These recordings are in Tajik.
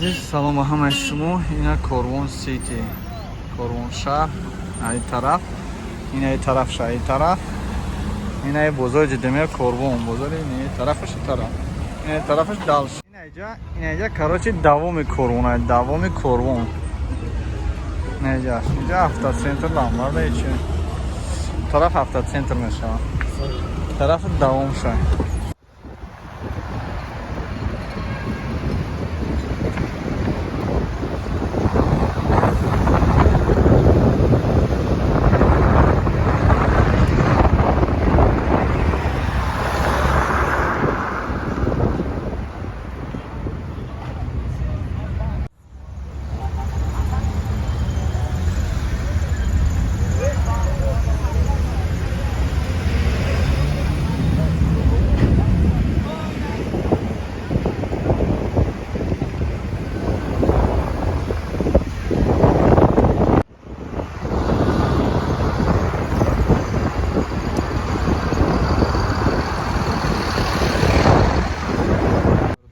Азиз, салом ба ҳамаи шумо. Ина Корвон Сити, Корвон шаҳр. Ай тараф, ина тараф, шаҳри тараф, ина бозори ҷиддамия Корвон бозори, ина тарафаш, тараф, ина тарафаш дальше. Инаҷа, инаҷа, короче, давоми Корвон, давоми Корвон. Инаҷа, инҷа автоцентр, ламбарда ичи тараф автоцентр мешавад, тарафи давом шай.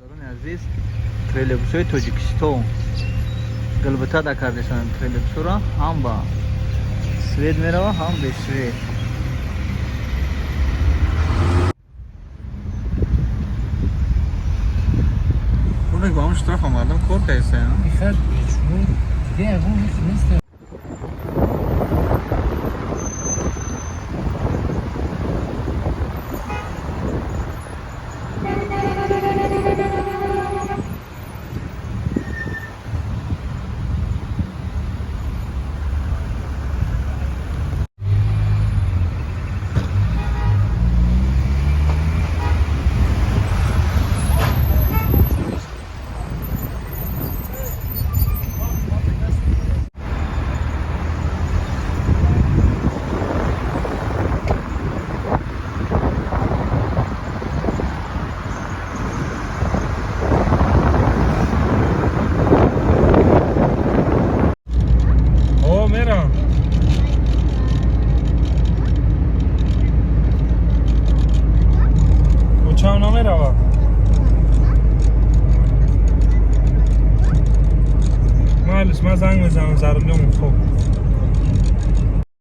Бародарони азиз, троллейбусҳои Тоҷикистон галбатада кардешанд. Троллейбусҳоро ҳам ба свет мерава, ҳам бе свет. Бубин, ба он штрафа мардум кор кардесая. Ихат бечун дига ягон ҳеҷ нест. О, мерам. Кӯчам намерава. Майлиш, ман занг мезанам, заруриём. Хоб.